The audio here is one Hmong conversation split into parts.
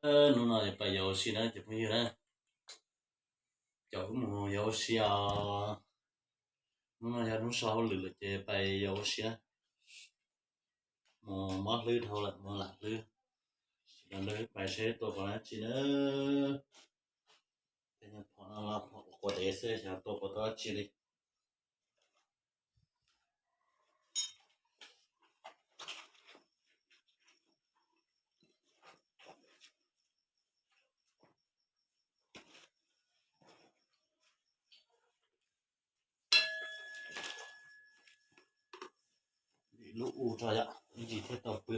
Hnub no pais yos ua si na cov phooj ywg na, cov kuj mus yos ua si os. Hnub no yog hnub so hauj lwm lawm ces pais yos ua si na. Mus mob hlwb dhau lawm, mus lam hlwb. Sawv daws pais seb tua pom dab tsi na. Tej nyuag phom no los phom quav dev xwb, xyov tua pom tau dab tsi li. Lub u tso yom, ib ntsis thiaj tau pw.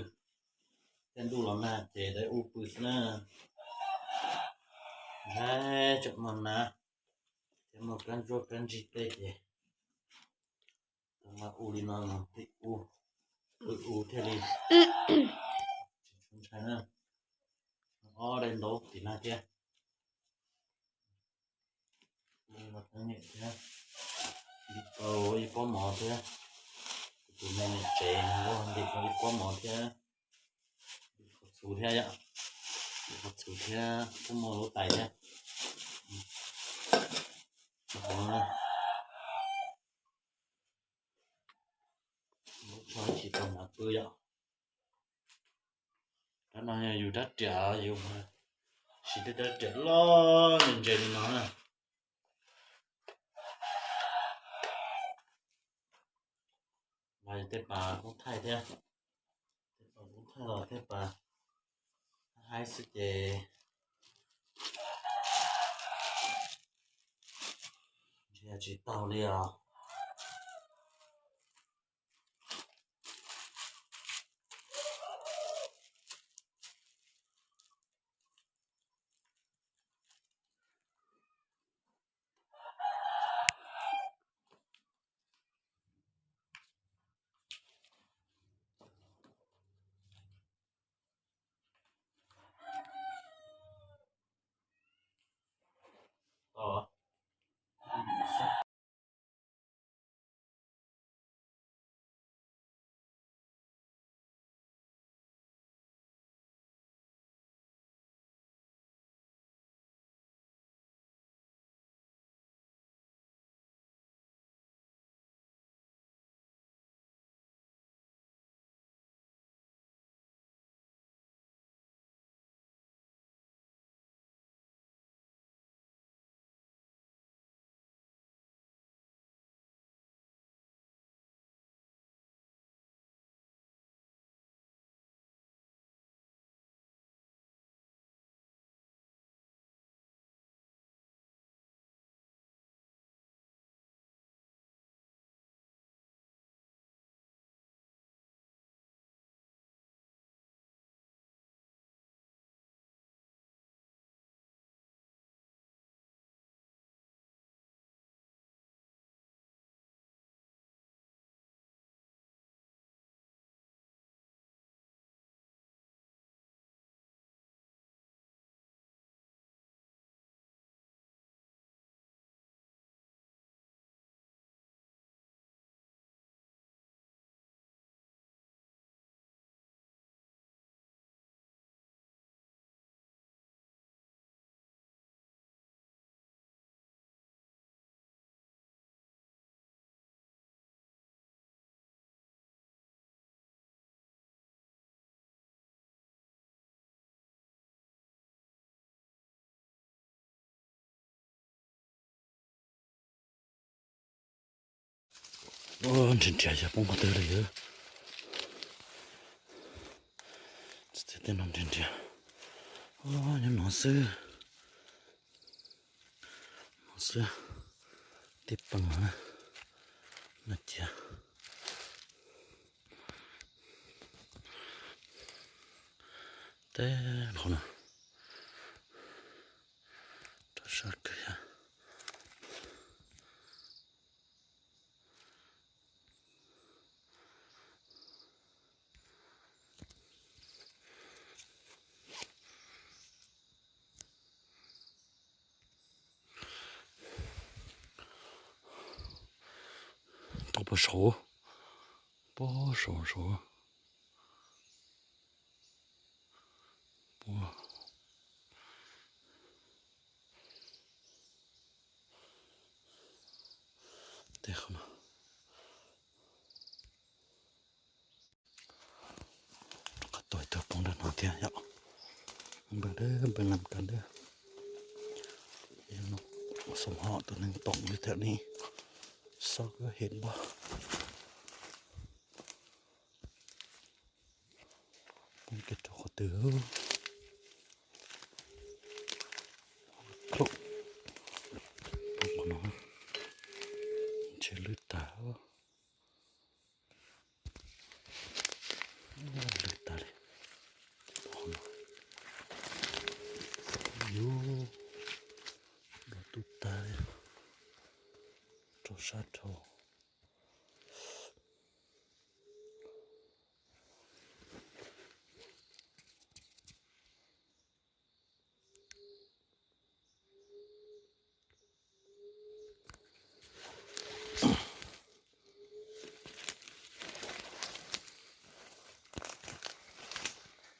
Tej ntuj los nag ces dai u pw xwb na. Ntshe tseem muaj nas, thiab muaj kab ntsuab kab ntsig tej ces tau mas u li no mas thiaj u, u thiaj li tsis ntshai na. Ob daim ntaub tim no thiab. Ib pob mov thiab. Tus me niam tsev ua ntim ib pob mov thiab. Qhov txhuv thiab yom, qhov txhuv thiab kuj muaj lub tais thiab. Lub tshoj tsis tau hnav pw yom. Rab no yog yus rab riam, yus siv tej rab riam loj ntse ntse li no na. Los yog tej pas kub thaij thiab, tej pas kub thaij los tej pas haib xwb ces ntshe tsis tau li os. Nrhiav nrhiav yog poob qhov twg li yog. Tej no nrhiav nrhiav, nyob no xwb. No xwb, tej pees na, no cia. Tej hauv no rau sab kawg yog. Tau puag saud, puag saud saud, puag Qhov no, rov qab tuaj ib tug poob nrog no thiab yom. Npawg, npawg Nam Kas Dawb, xoo hom tus neeg toom li thiam ni, xob kawg hem npog. Poob kiag rau qhov twg? Poob qhov no, ntshe lwj tag. Lwj tag li. Yus, npog tu tag li, rau sab rau.